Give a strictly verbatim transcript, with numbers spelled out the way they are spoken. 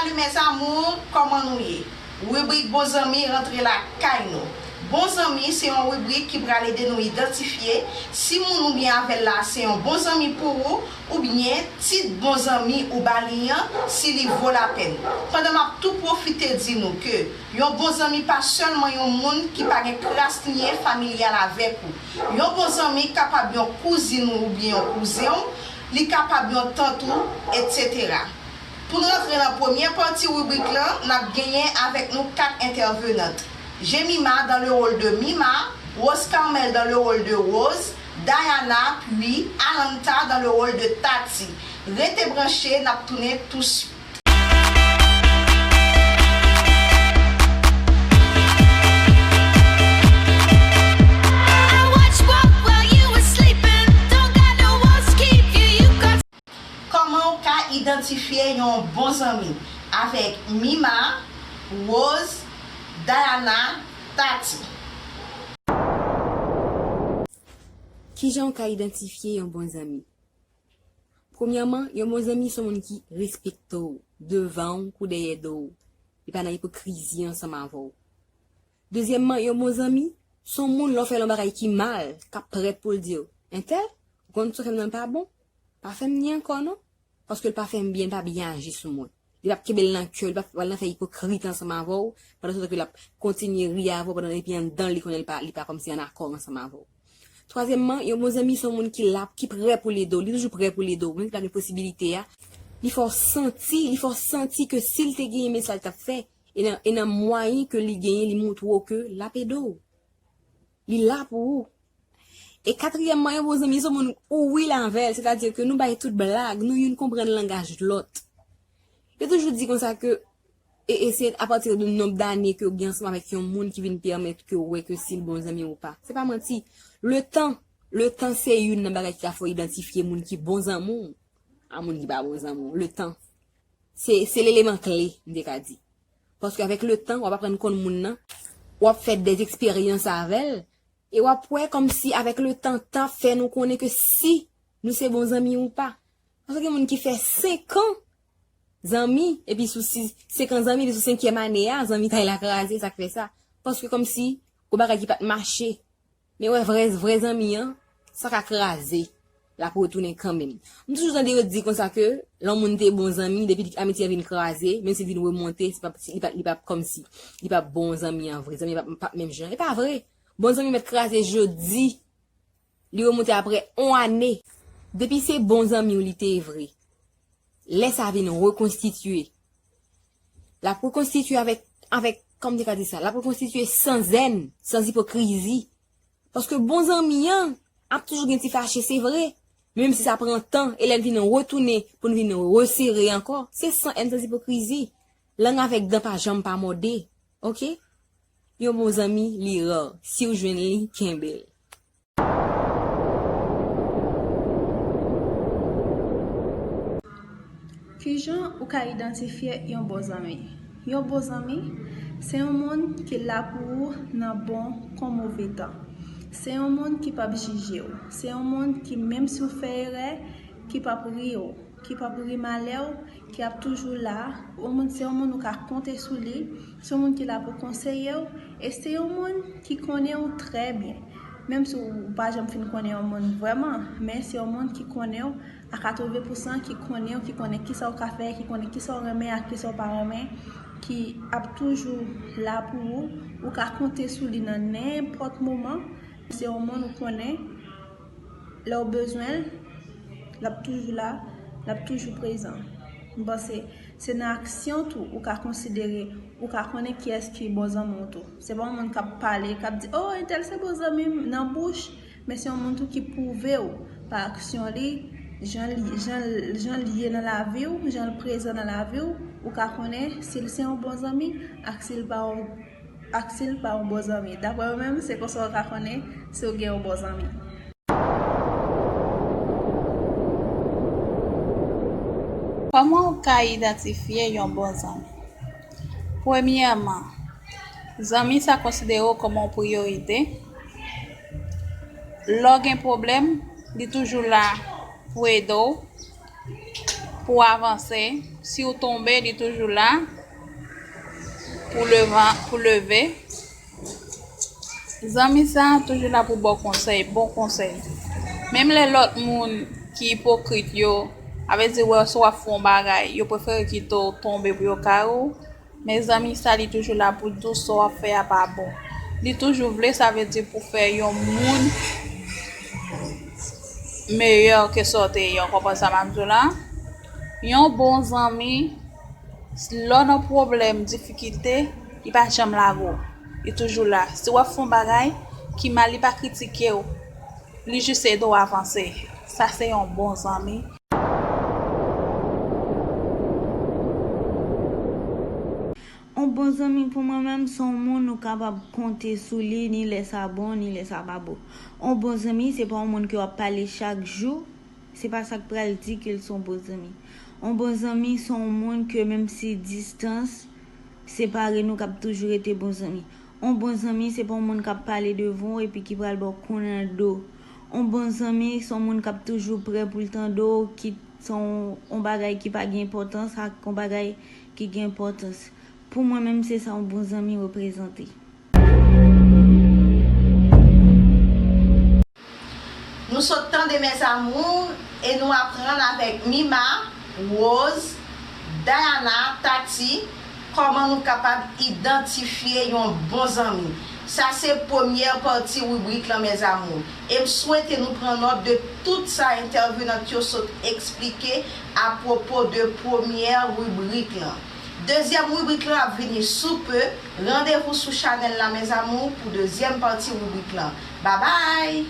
Salut mes amours, kòman nou ye? Ribrik Bon Zanmi rantre lakay nou. Bon Zanmi se yon ribrik ki pral ede nou idantifye si moun ou byen avè l la se yon bon zanmi pou ou, oubyen tit bon zanmi ou ba li an, si li vo lapèn. Pandan m ap tou pwofite di nou ke yon bon zanmi pa sèlman yon moun ki pa gen kras lyen familyal avèk ou. Yon bon zanmi kapab yon kouzin ou oubyen yon kouzen w, li kapab yon tant ou, etsetera. Pou n rantre nan premyè pati ribrik lan, n ap genyen avèk nou kat entèvenant. Jemima dans le rôle de Mima, Rose Carmel dans le rôle de Rose, Diana, puis Alanta dans le rôle de Tati. Rete branche, n ap tounen touswit. I watch walk while you were sleeping. Don't got no walls to keep you. You got Kòman w ka idantifye yon bon zanmi avèk Mima, Rose, Diana, Tati? Kijan w ka idantifye yon bon zanmi? Premyèman, yon bon zanmi se yon moun ki respekte w devan w kou dèyè do w. Li pa nan ipokrizi ansanm avè w. Dezyèmman, yon bon zanmi se yon moun lè w fè l yon bagay ki mal, k ap prèt pou l di w, entèl, ou konn sa w fè m nan pa bon, pa fè m ni ankò non. Paske l pa fè m byen, l pa byen aji sou mwen. Li p ap kenbe l nan kè, li p ap pral nan fè ipokrit ansanm avè w, pandan se tan ke l ap kontinye ri avè w, pandan epi anndan l, li konnen l pa, li pa kòmsi an akò ansanm avè w. Twazyèmman, yon bon zanmi se yon moun ki la, ki prè pou l ede w, li toujou prè pou l ede w, menm si pa gen posibilite a. Li fè w santi, li fè w santi ke si l te genyen, men sa l t ap fè, e nan, e nan mwayen ke li genyen, li montre w ke l ap ede w. Li la pou ou. E katriyèmman, yon bon zanmi se yon moun ou ri l avè l, sètadi ke nou bay tout blag, nou youn konprann langaj lòt. Yo toujou di konsa ke, e, e se apati de nonb dane ke w gen ansanm avèk yon moun ki vin pèmèt ke w wè ke si l bon zanmi w ou pa. Se pa manti. Letan, letan se youn nan bagay ki ka fè w idantifye moun ki bon zanmi w a moun ki pa bon zanmi w. Letan. Se, se leleman kle, m te ka di. Paske avèk letan, w ap aprann konn moun nan, w ap fè dè eksperyans avè l, e w ap wè kòmsi avèk letan, tan ap fè nou konnen ke si nou se bon zanmi ou pa. Paske gen moun ki fè senk an zanmi, epi sou sis, senk an zanmi, epi sou senkyèm ane a, zanmitay la kraze, sa k fè sa? Paske kòmsi, gon bagay ki pa t mache. Men wè vrè, vrè zanmi an, sa ka kraze, l ap retounen kanmenm. M toujou tande yo di konsa ke lè yon moun te bon zanmi, depi amitye an vin kraze, menm si l vin remonte, se pa, li pa, li pa kòmsi, li pa bon zanmi an vre, zanmi an pa, pa menm jan. E pa vre. Bon zanmi mèt kraze jodi, li remonte apre on ane. Depi se bon zanmi w li te ye vre, lè sa vin rekonstitye, l ap rekonstitye avèk, avèk, kòman m te ka di sa? L ap rekonstitye san zèn, san ipokrizi. Paske bon zanmi an ap toujou gen ti fache, se vre. Menm si sa pran tan, e lè n vin retounen pou n vin resere ankò, se san èn, san ipokrizi. Lang avèk dan pa janm pa mòde. Oke? Yon bon zanmi, li ra. Si w jwenn li, kenbe l. Kijan ou ka idantifye yon bon zanmi? Yon bon zanmi se yon moun ki la pou ou nan bon kon move tan. Se yon moun ki p ap jije w. Se yon moun ki, menm si w fè erè, ki p ap ri w, ki p ap ri malè w, ki ap toujou la. Yon moun, se yon moun ou ka konte sou li. Se yon moun ki la pou konseye w. E se yon moun ki konnen w trè byen. Menm si w pa janm fin konnen yon moun vrèman, men se yon moun ki konnen w a katreven pousan, ki konnen w, ki konnen kisa w ka fè, ki konnen kisa w renmen ak kisa w pa renmen, ki ap toujou la pou ou. Ou ka konte sou li nan nenpòt moman. Se yon moun ou konnen, lè w bezwen l, l ap toujou la, l ap toujou prezan. M panse se nan aksyon tou ou ka konsidere, ou ka konnen kiyès ki bon zanmi w tou. Se pa yon moun k ap pale, k ap di, "O, entèl se bon zanmi m," nan bouch, men se yon moun tou ki pwouve w pa aksyon li, jan li, jan, jan li ye nan lavi w, jan l prezan nan lavi w, ou ka konnen si l se yon bon zanmi ak si l pa yon, ak si l pa yon bon zanmi. Daprè w menm, se konsa w ka konnen si w gen yon bon zanmi. Kòman w ka idantifye yon bon zanmi? Premyèman, zanmi sa konsidere w kòm yon priyorite. Lè w gen pwoblèm, li toujou la pou ede w. Pou avanse, si w tonbe, li toujou la pou levan, pou leve. Zanmi sa toujou la pou ba w konsèy, bon konsèy. Menm lè lòt moun ki ipokrit yo, avè di wè si w ap fè yon bagay, yo prefere kite w tonbe pou yo kare w. Men zanmi sa li toujou la pou di w sa w ap fè a pa bon. Li toujou vle, sa vle di pou fè yon moun meyè ke sa w te ye. Ou konprann sa m ap di w la? Yon bon zanmi, lè w nan pwoblèm, difikilte, li pa janm lage w. Li toujou la. Si w ap fè yon bagay ki mal, li pa kritike w. Li jis ede w avanse. Sa se yon bon zanmi. On bon zanmi pou mwen menm se on moun ou kapab konte sou li ni lè sa bon ni lè sa pa bon. On bon zanmi se pa on moun ke w ap pale chak jou, se pa sa k pral di ke l se on bon zanmi. On bon zanmi se on moun ke menm si distans separe nou k ap toujou rete bon zanmi. On bon zanmi se pa on moun k ap pale devan w epi ki pral ba w konnen nan do. On bon zanmi se on moun k ap toujou prè pou l tande w, kit se on, on bagay ki pa gen enpòtans ak on bagay ki gen enpòtans. Pou mwen menm se sa yon bon zanmi reprezante. Nou sot tande mes amours e nou aprann avèk Mima, Rose, Diana, Tati, kòman nou kapab idantifye yon bon zanmi. Sa se premyè pati ribrik lan mes amours. E m swete nou pran nòt de tout sa entèvenant yo sot eksplike apwopo de premyè ribrik lan. Dezyèm ribrik lan ap vini sou pe. Randevou sou chanèl la mes amours pou dezyèm pati ribrik lan. Babay!